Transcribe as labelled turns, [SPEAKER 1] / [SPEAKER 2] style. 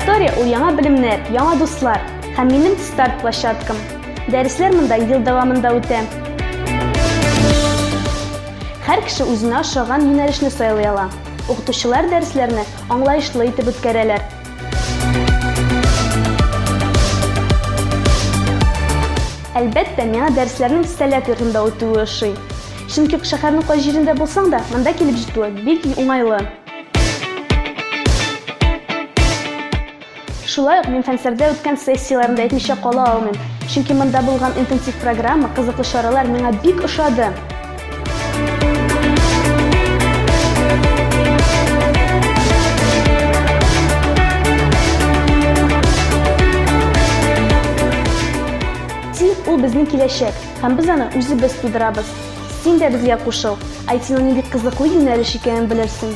[SPEAKER 1] Лаборатория ул яңа белемнәр, яңа дуслар һәм минем старт площадкам. Дәресләр монда ел дәвамында үтә. Һәр кеше үзенә ошаган юнәлешне сайлый ала. Укытучылар дәресләрне аңлаешлы итеп үткәрәләр. Әлбәттә, миңа дәресләрнең Сәләт йортында үтүе ошый. Чөнки шәһәрнең кай җирендә булсаң да, монда килеп җитүе бик уңайлы. Шулай ук мин Фәнсәрдә үткән сессияләрне дә әйтмичә кала алмыйм. Чөнки монда булган интенсив программа, кызыклы чаралар миңа бик ошады. Ти, ул безнең киләчәк, һәм без аны үзебез тудырабыз. Син дә безгә кушыл, IT-ның нинди кызыклы юнәлеш икәнен белерсең.